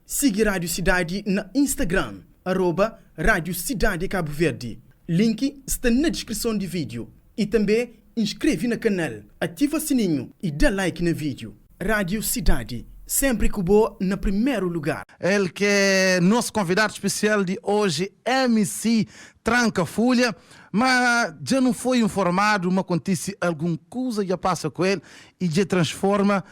Sigi Rádio Sidadi na Instagram, arroba Rádio Sidadi Cabo Verde. Link sta na diskrison di vídeo. I tanbê inskreve na kanal, ativa sininhu i da like na vídeo. Rádio Sidadi, sénpri ku bo na primeru lugar. El ke nos konvidadu spesial di oji, MC Tranka Fulha. Ma dja nu foi informadu ma kontise algun kuza dja pasa ku el i dja transforma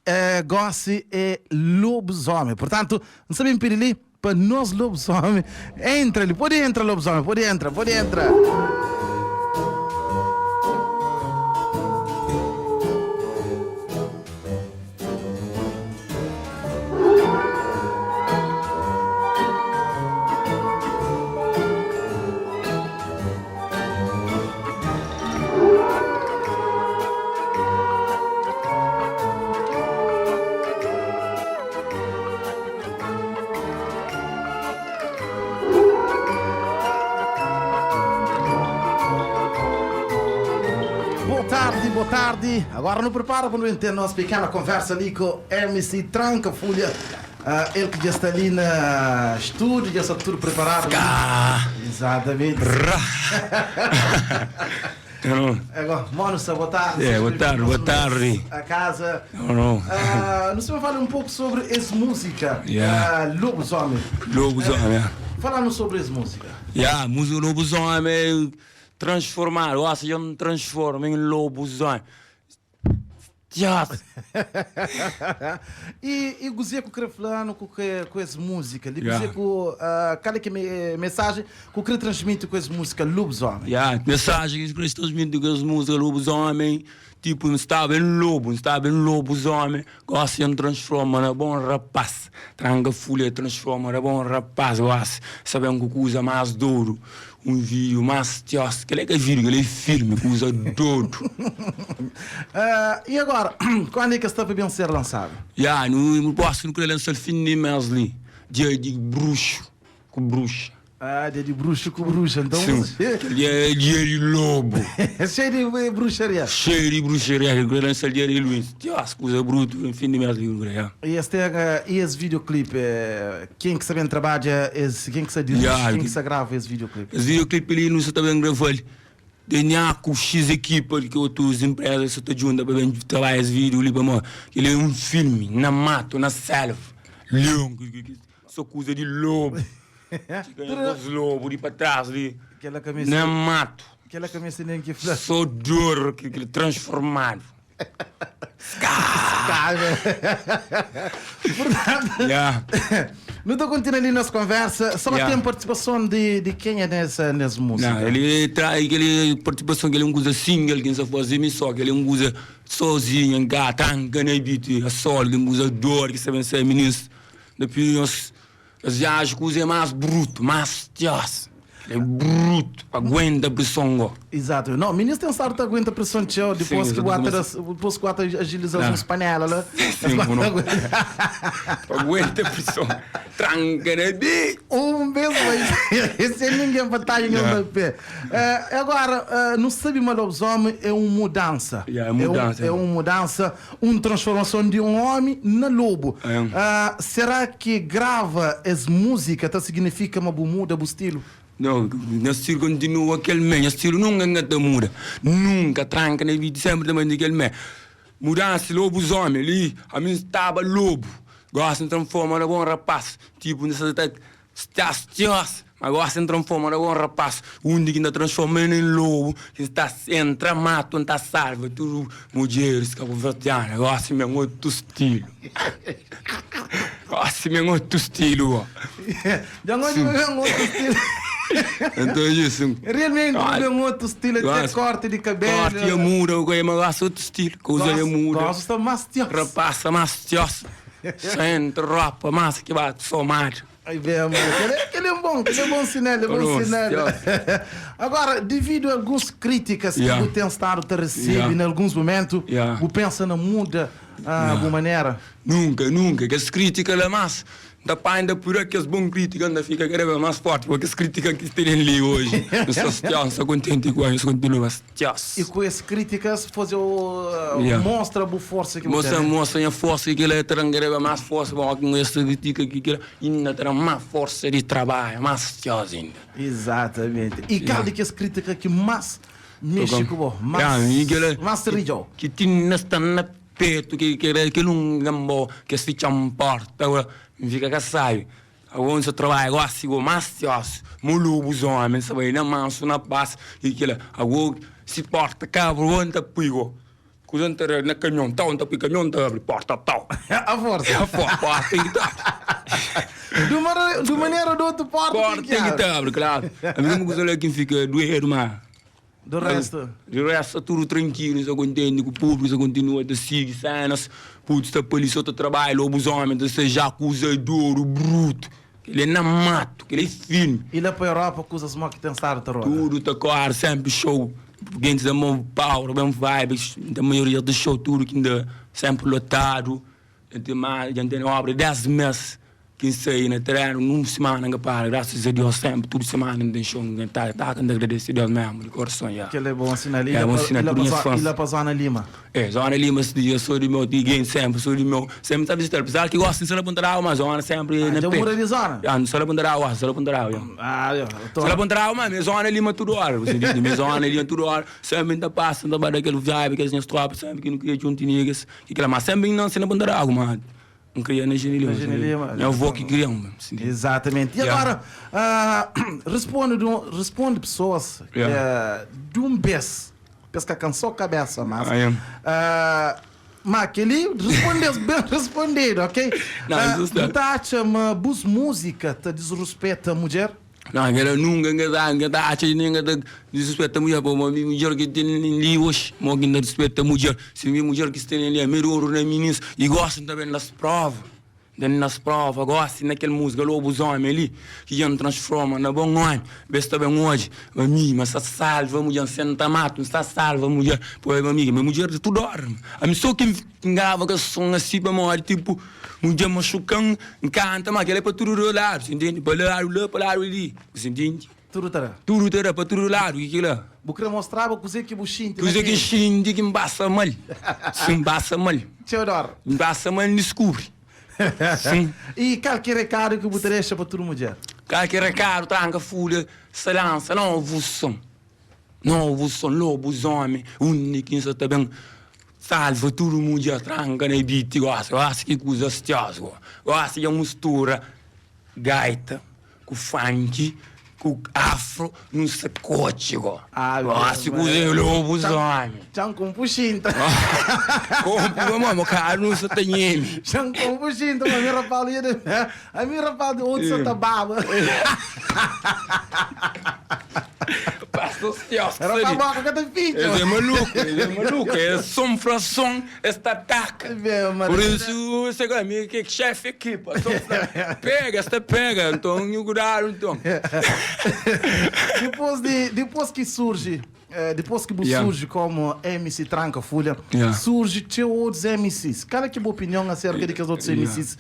Eh gosi é lobisomem. Portanto, N sa ben pidi li pa nos lobisomem entra li. Pode entra lobisomem, pode entra, pode entra. Boa tarde, boa tarde. Agora nu prepara pa nu ter nos pequena conversa ali com MC Tranka Fulha. Ah, el que já está ali na estúdio, já está tudo preparado. Ska! Exatamente. Ra! Não. Agora, mano, só boa tarde. É, Seja boa tarde, bem-vindo boa mais uma tarde. vez A casa. Não, não. Ah, não sei falar um pouco sobre essa música. Yeah. Ah, Lobisomem. Lobisomem, yeah. Fala-nos sobre essa música. Yeah, música lobisomem transformar, ou seja, eu me transformo em lobisomem. E, e gozê ku kre flanu ku ke ku es música li Yeah. gozê ku uh, kal é ki me, mensagem ku kre transmite ku es música Lobisomem? Yeah, mensagem que kre transmite ku es música Lobisomem, tipo, N staba en lobo, N staba en lobisomem, gosi N transforma na bom rapaz, tranka fulha transforma na bom rapaz, gosi sa ben ku kuza más dodu. Um vídeo mas tios, kel é ka vídeo, kel é filme, kuza dodu. Uh, e agora, quando é que esta pa ben ser lançado? Ya, nu, nu gosta, nu kre lansa-l fin di mes li, dia di bruxu ku bruxa. Ah, dia di bruxu ku bruxa, então Sim, kel dia é dia di lobu. Cheio de bruxaria. Cheio di bruxaria, nu kre lansa-l dia di luís. Tios, kuza brutu, fin di mes li nu kre, ya. E es ten, e es videoclip, Ken ki sa ben trabadja es, ken ki sa diriji, Ya, ken ki sa grava es videoclip? Es videoclip li nu sa ta ben grava-l de nhaku X ekipa di ki otus empresa sa ta djunta pa ben trabadja es video li pamodi kel li é un filmi na matu, na selva, leon, so kuza di lobu, txika nos lobu di pa tras li Kela ka meste, na matu, kela ka meste nen ki fla. so dor ki kel transformadu. Portanto, Yeah. nu ta kontinua ali nos konversa. Só Yeah. tem partisipason di, di kenha nessa, nes músika? Não, ele trai aquele participação que ele é um coisa single que não fazer me só que ele é um coisa sozinho em cá tranca na beat a solo que um coisa dor que sabem ser ministro depois nós as viagens coisa é mais bruto mais tias É bruto, aguenta pressão go. Exato. Não, ministro tem sorte aguenta pressão tchau, depois Sim, que o ata depois que o ata agiliza Ah. uns panela lá. Sim, não. Aguenta pressão. Tranca na bi. Um beijo, mas esse é ninguém batalha nenhum Yeah. no pé. Eh, agora, eh, não sabe mas lobisomem é uma mudança. Yeah, é mudança. É, um, é uma mudança, uma transformação de um homem na lobo. É. Ah, será que grava essa música tá significa uma muda o estilo? Não, meu estilo continua aquele mesmo. Meu estilo nunca engata muda. Nunca tranca na vida, sempre também daquele mesmo. Mudança, lobisomem ali, a mim estava lobo. Gosta de transforma na bom rapaz. Tipo, nessa tá, estás, mas gosta de transforma na bom rapaz. Um que ainda transforma em lobo, que está entra mato, não está salva, tudo mulheres cabo-verdianas. Gosta mesmo outro estilo. Gosta mesmo outro estilo, ó. Já não é um outro estilo. Então é isso. Realmente Ah, é um outro estilo, até gosto. corte de cabelo. Corte e muda, o que mas gosto outro estilo. Coisa e muda. Gosto mais tios. Rapaz, mais tios. Sente roupa, mais que bate somado. Aí vem, amor. Aquele, aquele é um bom, aquele é um bom sinal, é bom Nossa, sinal. Deus. Agora, devido a algumas críticas que Yeah. o tem estado a receber Yeah. em alguns momentos, Yeah. o pensa na muda ah, alguma maneira. Nunca, nunca. Que as críticas lá mais. N ta panha, N ta pui kes bon krítika, N ta fika kada bês más fórti pa kes krítika ki tene li oji. N sta stiós, N sta kontenti ku el, N sta kontinua stiós. I ku es krítikas faze-u mostra bu forsa ki bu ten, né? Mostra nha forsa ki kel-la ta da-m kada bês más forsa pa óki N oja es ta kritika ki kel-la inda ta da-m más forsa di trabadja, más stiós inda. Izatamenti. I kal di kes krítika ki más mexe ku bo, más te ridja-u? Ki ti na sta na Petu ki kere kel un ganbo kes fitxa-m porta agora N fika ka sabi Agora N sa trabadja gosi go mas tiosu Mo lobus omi sa bai na mansu na pas i kila Ago si porta ka abri go N ta pui go Kuza N ta da na kamion tau N ta pui kamion ta abri porta tau A forsa A forsa porta ten ki ta abri Di un manera o di otu porta ten ki abri Porta ten ki ta abri klaru Ami un kuza la ki N fika duedu ma. Do resto? Di resto sta tudu trankilu, sta kontenti ku públiku, sta kontinua ta sigi senas, putus sta pa li so ta trabadja, lobus omi ta sta ja ku uzadoru brutu, kel-li é na matu, kel-li é firmi. I la pa Europa kuzas mo ki ten stadu ta roda? Tudu ta kóre, senpri show, gentis da mau power, ben vibes, ta maioria di show tudu ki nda senpri lotadu, dja N ten obra 10 mes. Ki N sai na trenu num simana N ka para grasas a Deus senpri tudu simana N ten xou N ta ta N ta agradese Deus mesmu di korason ya. Kel é bon sinal e la pa e la pa zona Lima. É zona Lima si sou di meu ti gen senpri sou di meu senpri N ta visital apesar ki gosi N sta na Ponta d'Água ma zona senpri na pé. Dja muda di zona? Ya N sta na Ponta d'Água gosi N sta na Ponta d'Água ya. Ah ya. Sta na Ponta d'Água ma mi zona Lima tudu ora bu sta ntende mi zona Lima tudu ora senpri N ta pasa N ta ba da kel vibe kes nhas tropa senpri ki nu kria djuntu niggas ki kila ma senpri N nase na Ponta d'Água ma. N kria na Jane Lima. Na Jane Lima. Nha avó ki kria-m. Exatamente. E agora, responde, responde pessoas de um bes, pa es ka kansau kabesa mas. Ma kel-li responde-s ben respondidu, ok? Bu ta atxa ma bus múzika ta disruspeta mudjer? Não, kel nunka N ka ta, N ka ta atxa nen N ka ta disruspeta mudjer, pamodi mi mudjer ki ten li oxi, mo ki N ta rispeta mudjer, si mi mudjer ki sta li ami oru na minis, i gosi N ta ben das prova, N ta ben das prova gosi na kel musika lobus omi li, ki dja N transforma na bon omi, bes ta ben odja ma mi ma sta salva mudjer, N senta matu N sta salva mudjer, poi ma mi mudjer di tudu ora, ami so ki N grava kes son asi pamodi tipu mudjer maxuka-m, N kanta ma kel-la é pa tudu di ladu, si ntende? Pa ladu la, pa ladu li, si ntende? Tudu ta da. Tudu ta da pa tudu ladu, ki kel-la. Bu kre mostraba kuzê ki bu xinti na Kuzê ki N xinti ki N pasa mal, si N pasa mal. Txeu dór. N pasa mal, N diskubri, sin. I kal ki rekadu ki bu ta dexa pa tudu mudjer? Kal ki rekadu, tranka fulha, sta lansa novu son. Novu son lobus omi undi ki nsa ta ben salva tudu mudjer tranka na biti gosi gosi ki kuza stioz go gosi dja mustura gaita ku funki ku afro nu sa kotxi go gosi kuza lobus omi Txan konpu xinta konpu pamodi mo karu nu sa ta nhemi Txan konpu xinta ma mi rapaz li ami rapaz di otu sa ta baba. Pasa os Era pa boka ka ta fitxa. Es é maluku, es é maluku, é som fra som, es ta ataka. Por isu, se ka mi ki xefi ekipa, som fra pega, es ta pega, nton nhu kudadu nton. Dipôs di, dipôs ki surji, dipôs ki bu surji komu MC Tranka Fulha, surji txeu otus MCs. Kal é ki bu opinion aserka di kes otus MCs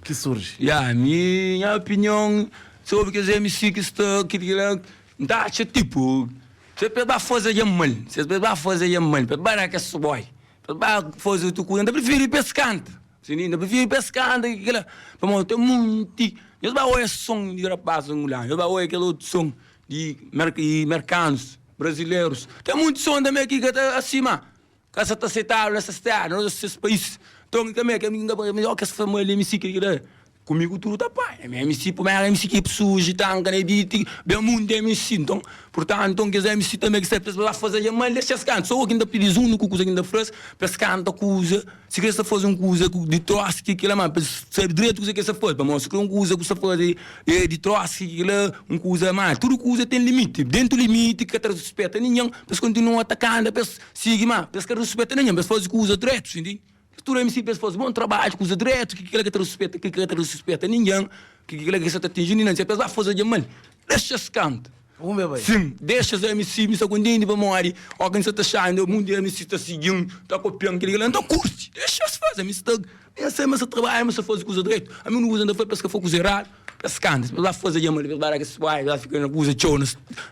ki surji? Ya, mi nha opinion sobri kes MC ki sta ki la. N ta atxa tipo, se es ba faze dja mal, se es ba faze dja mal, pa es ba da kes boy, pa es ba faze otu kuza, N ta prifiri pa es kanta, N ta prifiri pa es kanta ki kila, pamodi ten monti, nhos ba oia son di rapaz angolanu, nhos ba oia kel otu son di merkanus, brazilerus, ten monti son tanbe ki ka ta asi ma ka sa ta setadu na ses tera, na ses pais, nton tanbe kes fla ma li msi kila. Kumigu tudu ta panha Mi MC pumera MC ki suji tanka na beat Ben mundu MC nton Purtantu nton kes MC tanbe ki sta pes ba faze dja mal dexa es kanta So ki N ta pidi-s uniku kuza ki N ta fla-s pa es kanta kuza Si kre es ta faze un kuza ku di trosi ki kila ma pa es sabe dretu kuze ki es ta faze Pamodi si kre un kuza ku sta faze é di trosi ki kila un kuza ma tudu kuza ten limiti Dentu limiti ka ta ruspeta ningen pa es kontinua ta kanta pa es sigi ma pa es ka ruspeta ningen pa es faze kuza dretu si ntende. Tudu MC pa es faze bon trabadju, kuza dretu, ki kila ka ta ruspeta, ki kila ka ta ruspeta ningen, ki kila ka sa ta atinji ningen, se pa es ba faze dja mal, dexa-s kanta. Un be bai. Sim, dexa es MC, mi sta kontenti pamodi ó ki N sta ta xa inda munti MC ta sigi-m, ta kopia-m, kel-li kel-la, N ta kurti, dexa-s faze, ami sta, mi N sabe ma N sta trabadja, ma N sta faze kuza dretu, ami nu uza N ta fla pa es ka faze kuza eradu, pa es kanta, pa es ba faze dja ma pa es ba da kes bai, pa es ba fika na kuza txeu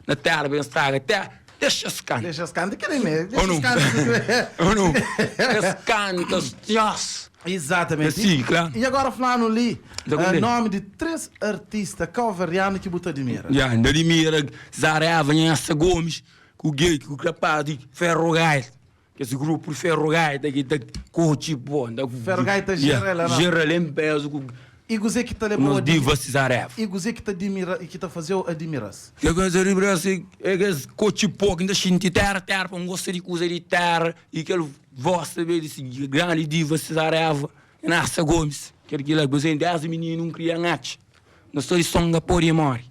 na tera, pa es straga tera, dexa-s kanta. Dexa-s kanta, kel-li mê, dexa-s kanta. Ou nu, es kanta, tios. Exatamente. Sim, claro. E agora flanu li nome di 3 artista cabo-verdiano ki bu ta admira. Ya, N ta admira Zara Eva, Nhansa Gomes, ku Gay, ku rapaz di Ferro Gaita. Kes grupo di Ferro Gaita ki ta curti bo. Ferro Gaita geral, não? Geral em peso ku E kuzê ki ta lebau nos diva Cesar Eva. E kuzê ki ta admira e ki ta fazeu admira-s? Ke ki ta admira-s é kes kotxi pó ki N ta xinti terra terra pa N gosta di kuza di terra e kel Voz ta ben di si grandi diva Cesar Eva Nasa Gomes Kel ki la Bo sen dés mininu N kria ngatxa Na sta di son ka pode more.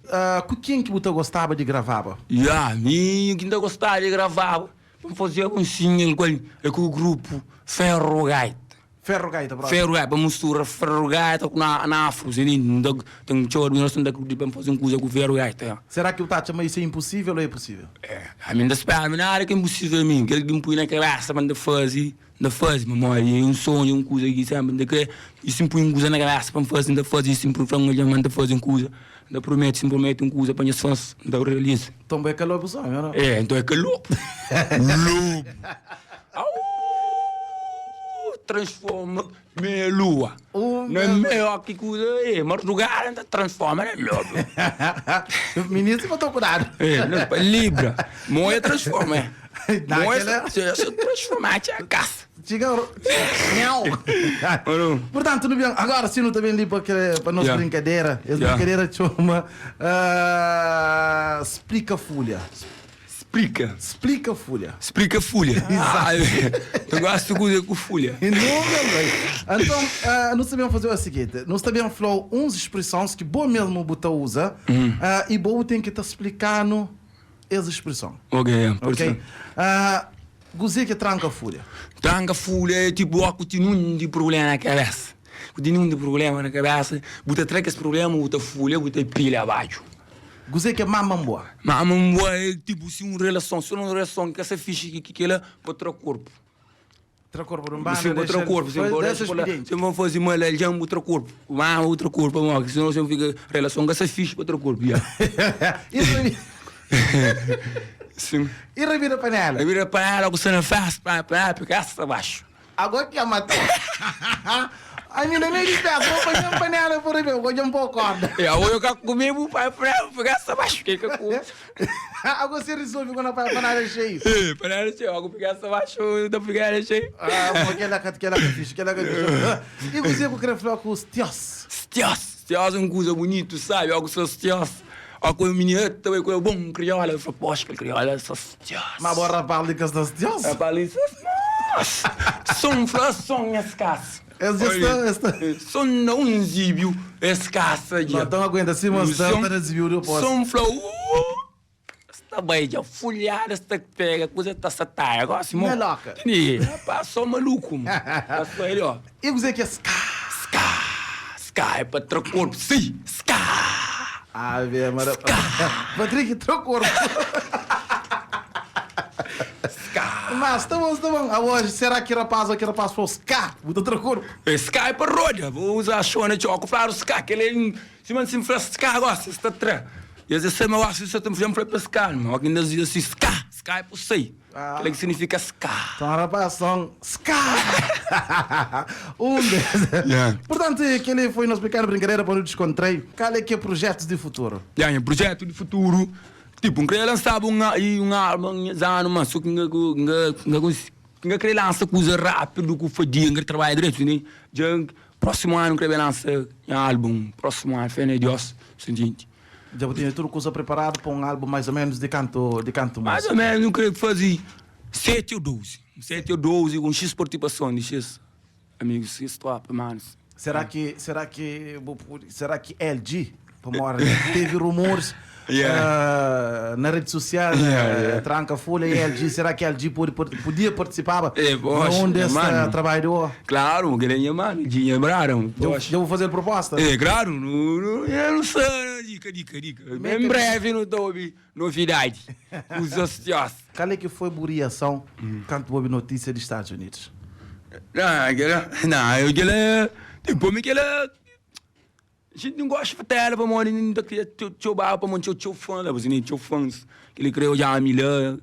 Ku ken ki bu ta gostaba di gravaba? Ya, mi ki N ta gostaba di gravaba pa N fazeba un single ku el é ku grupu Ferro Gaita. Ferro Gaita propi? Ferro Gaita, pa mistura Ferro Gaita ku na afro, si N ta ten txeu admirason ta kridi pa N faze un kuza ku Ferro Gaita, ya. Será ki bu ta atxa ma isu é inposível ou é posível? É, ami N ta spera, ami nada ki é inposível ami, kel ki N pui na kabesa pa N ta faze, N ta faze, pamodi é un sonhu, é un kuza ki senpri N ta kre, i si N pui un kuza na kabesa pa N faze, N ta faze, i si N fla un algen ma N ta faze un kuza, N ta promete, si N promete un kuza pa nhas fãs, N ta realiza. Nton bo é ka lobu só, meu não? É, nton é ka lobu. Lobu. Auu! Transforma meia lua. Na meia ki kuza é, mardugada N ta transforma na lobu. Ministro pa toma kudadu. É, não, pa libra. Moia transforma, é. Moia se se transforma, txa kasa. Txiga, miau. Portanto, nu ben, agora sim nu ta ben li pa ke pa nos brinkadera. Es brinkadera txoma Splika Fulha. Splika. Splika Fulha. Splika Fulha. Exato. Eu gosto de coisa com folha. Não, meu bem. Então, nu sta ben faze o seguinte, nu sta ben fla uns expressões ki bo mesmo bu ta usa e bo bu ten ki ta splika-nu es expressão. Ok, pode Ok? ser. Kuzê ki é tranka fulha? Tranka fulha é tipo ó ku ten un di prubléma na kabésa. Ku ten un di prubléma na kabésa, bu ta tra kes prubléma, bu ta fulha, bu ta pila baxu. Kuzê ki é mama nboa? Mama nboa é tipo si un relason, si un relason ka sta fixi ki kila, pa tra korpu. Tra korpu di un banda, Sim, bu tra korpu, sim, bu dexa expedienti. Sim, bu fazi mal algen, bu tra korpu. Mama bu tra korpu, pamodi senão você fica relason ka sta fixi pa tra korpu, ya. Sim. E rabida panela? Rabida panela ku sta na festa, panela, panela pika sta baxu. Agora que matou. A minha nem de festa, vou fazer uma panela por aí, vou um pouco corda. É, eu quero comer, vou pai panela, fica sta baxu, que que come. Agora você resolve quando a panela é cheia. É, panela cheia, agora fica sta baxu, não fica ela cheia. Ah, porque ela que ela que fixe, que ela que fixe. E você que quer falar com os tios? Tios, tios é uma coisa bonita, sabe? Algo são tios. Ó, com o menino, também com o bom crioula, eu falo, poxa, aquele crioula, só tios. Mas bom rapaz ali que estão tios? Rapaz ali, nossa, som, som, escasso. Esse Som não um zíbio, escassa. Não, então aguenta, se mas está na zíbio do posto. Som, flor, está bem, já folhada, está pega, coisa está sataya, agora se Não é louca. Rapaz, só maluco, mano. Só ele, ó. E você que é ska? Ska, ska, é para trocar corpo, sim, ska. Ave Maria. Patrick, troca corpo. Ska. Mas tá bom, tá bom. Agora, será que rapaz ou que rapaz foi ska? Botou outro corpo. Ska é para roda. Vou usar a chona de óculos, claro, ska, que ele é. Se man se fala ska, agora, se está tra. E às vezes, eu acho que você tem que pescar, mano. Alguém diz assim, ska, ska é por sei. Aquilo que significa ska. Então, rapaz, são ska. Um desses. Yeah. Portanto, aquele foi nosso pequeno brincadeira para o descontrair. Qual é que é projetos de futuro? Yeah, projeto de futuro. Tipo, não queria lançar um, um álbum, um mas só que não não queria lançar coisa rápido, que fadia, não trabalhar direito, né? Já, próximo ano, queria lançar um álbum, próximo ano, fé em Deus, sentinte. Já tinha tudo coisa preparado para um álbum mais ou menos de canto, de canto Mais ou menos, não queria fazer 7 ou 12. 7 ou 12 com X participação de X amigos, X top, manos. Será que, será que, será que LG, teve rumores Yeah. na rede social, Yeah, yeah. Tranca Folha e LG, será que LG podia participar É, poxa, num desse mano. trabalho? Claro, que ele é mano, de lembraram. Eu, eu vou fazer proposta. É, claro, não, não, eu não sei, né, Dika, dika, dika. Em breve nu ta obi novidadi. Kuzas tios. Kal é ki foi bu riason kantu bu obi notísia di Stadus Unidus? Nah, kela, nah, kela, tipo, mi kela, Gente não gosta de tela pamodi N ta kria txeu txeu baba pamodi txeu txeu fã la, você txeu fãs ki li kre odja mi la.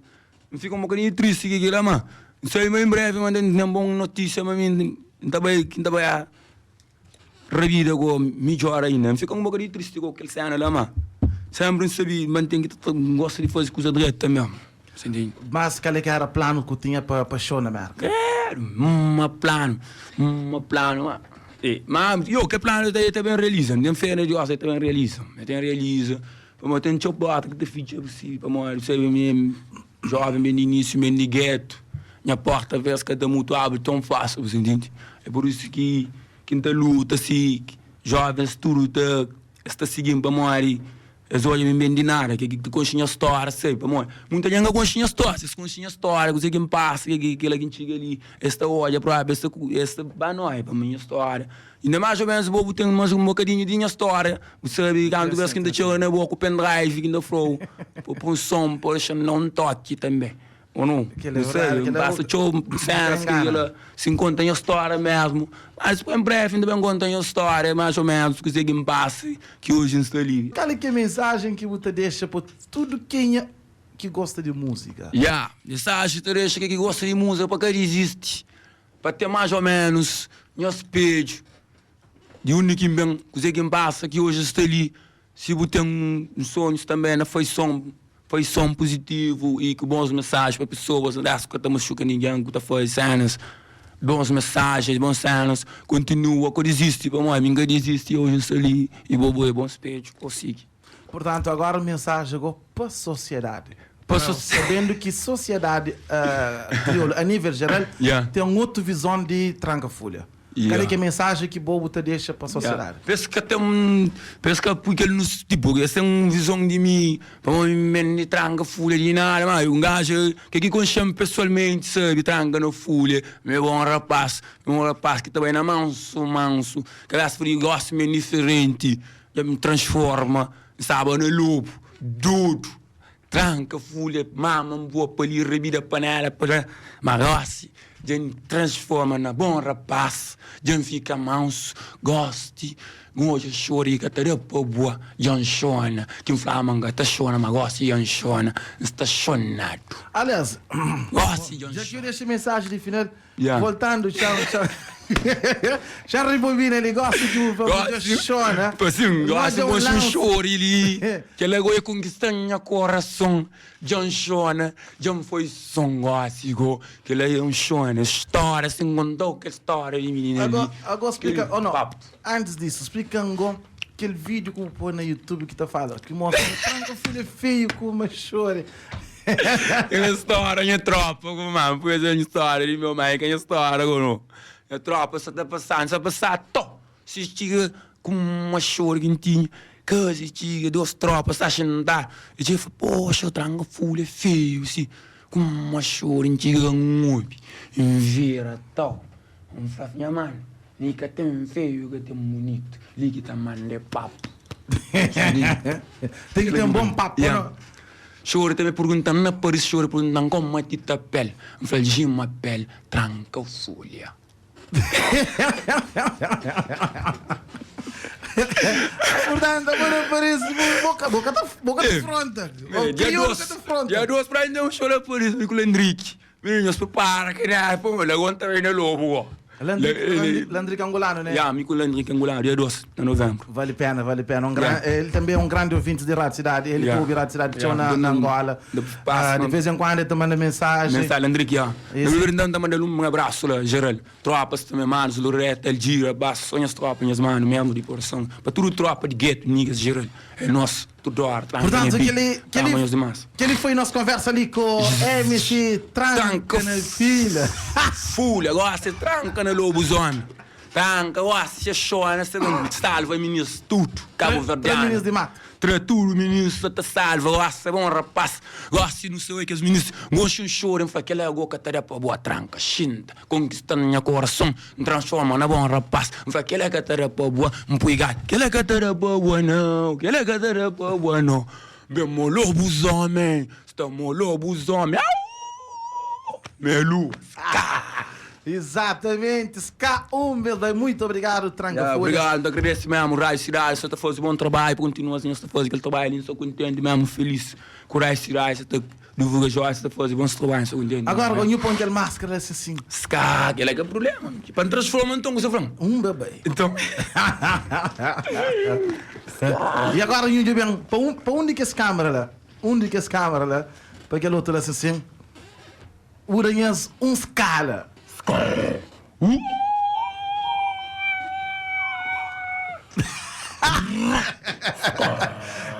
N fika un bokadinhu tristi ki kila ma N sabe ma en brevi ma N ten bon notisia ma mi N ta bai N ta bai rabida ku midjor ainda. N fika un bokadinhu tristi ku kel sena la ma senpri N sabe ma N ten ki ta N gosta di faze kuza dretu tanbe. Você entende? Mas kal é ki era planu ku tinha pa pa show na Merka? Era uma planu, uma planu ma e ma yo kel planu ta ta ben realiza, N ten fé na Dios el ta ben realiza, el ta ben realiza pamodi ten txeu porta ki ta fitxa pa si pamodi sabe mi é joven ben di inisiu ben di getu nha porta ves ka ta mutu abri ton fasil bu sa intende é pur isu ki ki N ta luta si jovens tudu ta es ta sigin pamodi Es odja mi ben di nada, ke ki ta konxe nha stória sabe pamodi munta algen ka konxe nha stória, si es konxe nha stória kuzê ki N pasa ke ki kila ki N txiga li, es ta odja propi es ta es ta ba noi pamodi nha stória inda más o ménus bo bu ten más un bokadinhu di nha stória bu sabe kantu bes ki N ta txiga na bo ku pendrive ki N ta fla-u pa poi un son pa dexa-m da un toki tanbe. Ou não? Kel é Não sei, verdade, kel é basta txeu Nunca cenas ki engana. ela se conta nha história mesmo. Mas em breve ainda bem conta nha história, mais ou menos, kuzê ki N passa ki hoje N sta li. Kal é ki é mensajen ki bu ta dexa pa tudu kenha ki gosta di múzika? Ya, mensajen ta dexa ke ki gosta di múzika pa ka dizisti, pa ten mais ou menos nha spedju di undi ki N ben, kuzê ki N passa ki hoje N sta li. Si bu ten un sonhus tanbe na fai son, fai son puzitivu i ku bons mensajen pa pesoas, nada ku ka ta maxuka ningen, ku ta fai senas, bons mensajen, bons senas, kontinua, ka dizisti, pamodi mi N ka dizisti oji N sta li i bo bo é bon spedju, konsigi. Purtantu, agora mensajen go pa sosiedadi. Pa so. Sabendu ki sosiedadi kriolu a nivel jeral ten otu vizon di tranka fulha. Kal é ki é mensajen ki bo bu ta dexa pa sosiedadi? Pa es ka ten, pa es ka pui kel nus, tipo, es ten un vizon di mi, pamodi mi ben di tranka fulha di nada, ma un gaju ke ki konxe-m pesoalmenti sabe tranka na fulha, mi é bon rapaz, mi é un rapaz ki ta bai na mansu mansu, kabesa fri gosi mi é diferenti, dja mi transforma, N staba na lobu, dodu, Tranka fulha mama N bua pa li rabida panela pa la Ma gosi dja N transforma na bon rapaz Dja N fika mansu gosti N odja xori ki ka ta da pa bua Dja N xona Ki N fla ma N ka ta xona ma gosi dja N xona N sta xonadu Aliás, Gosi dja N dja ki xona. eu dexa mensaji di final, Yeah. Voltando, xa, xa, xa rebobina li, gosta ki bu fa bu dja xona. Pa sin, Nós gosta é um gosta un lance. xori li. Kel ago é conquista nha coração. Dja N xona, dja N foi son gosi go. Kel é un xona, história, sin contou kel história di minina li. Agora, agora explica, Kel oh não, papo. antes disso, explica-me go aquele vídeo que bu pôs na YouTube que ta fala, que mostra tranca filho feio com uma chore. Nha stória, nha tropa ku mama Pui nha stória di meu mai ka nha stória ku no Nha tropa sa ta pasa, sa pasa to Si txiga ku uma xori ki N tinha Ka si txiga dos tropa sa xinta E txiga fla, poxa, tranka fulha feiu si Ku uma xori N txiga N obi N vira to N fla, nha manu, li ka ten feiu ka ten bunitu Li ki ta manda é papu Tem ki ten bon papu, no? Txori ta ben pergunta-m na Paris Txori pergunta-m koma ti ta pel N fla-l jima pel tranka folha. Portanto, abo na Paris bo ka ta bo ka ta fronta. Dia 2 dia 2 pra N ten un show na Paris mi ku Landrick. Minus prepara que na pô, lagoa ta na lobo ó. Landrick, Landrick angolano, né? Ya, mi ku Landrick angolano, dia 2 de novembro. Vale pena, vale pena. Um gran, yeah. Ele também é um grande ouvinte de Rádio Cidade. Ele yeah. ouve Rádio Cidade yeah. na, na Angola. De, uh, de vez em quando ele te manda mensagem. Mensagem, Landrick, ya. Yeah. Então, tá mandando um abraço lá, geral. Tropas também, manos, Loreta, Algira, Basso, só minhas tropas, minhas manos mesmo de coração. Para tudo tropa de gueto, niggas, geral. É nosso. Tudo hora, tranca Portanto, nha aquele, beat, aquele, tamanhos demais. aquele foi nossa conversa ali com MC Tranca Tranca na Filha. Fulha, gosta de tranca na lobuzona. Tranka gosi xa xona sta ben salva minis tudu Tra kabuverdianu minis di matu. Tra tudu minis sa ta salva gosi é bon rapaz gosi nu sa oi kes minis gosi un xora N fla kela go ka ta da pa boa tranka xinta konkistan nha korason N transforma na bon rapaz N fla kela ka ta da pa boa N pui gatu kela ka ta da pa boa nau kela ka ta da pa boa nau Ben mo lobuzómen sta mo lobuzómen auu Melu ska. Exatamente, ska um bes bai. Muito obrigado Tranka Ya, Folha. obrigado, nta agradece mesmo Rádio Cidade, sa ta faze bom trabalho, pa continua assim, sa ta faze kel trabalho ali, nsa contente mesmo, feliz ku Rádio Cidade, sa ta divulga joia, sa ta faze bons trabalho, nsa contente Agora mesmo. nhu pon kel máscara assim assim. Ska, kel é ka problema, pa ntransforma nton ku sa fla-m. Um bebê. Então. E agora nhu djobe ben pa un pa undi kes câmera la? Undi kes câmera la? Pa kel otu la assim assim. Uda nhas un skala.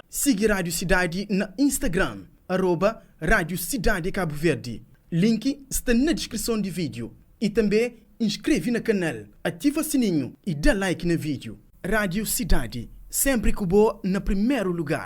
Sigi Rádio Sidadi na Instagram, arroba Rádio Sidadi Cabo Verde. Link sta na deskrison di vídeo. I tanbê inskreve na kanal, ativa sininhu i da like na vídeo. Rádio Sidadi, sénpri ku bo na primeru lugar.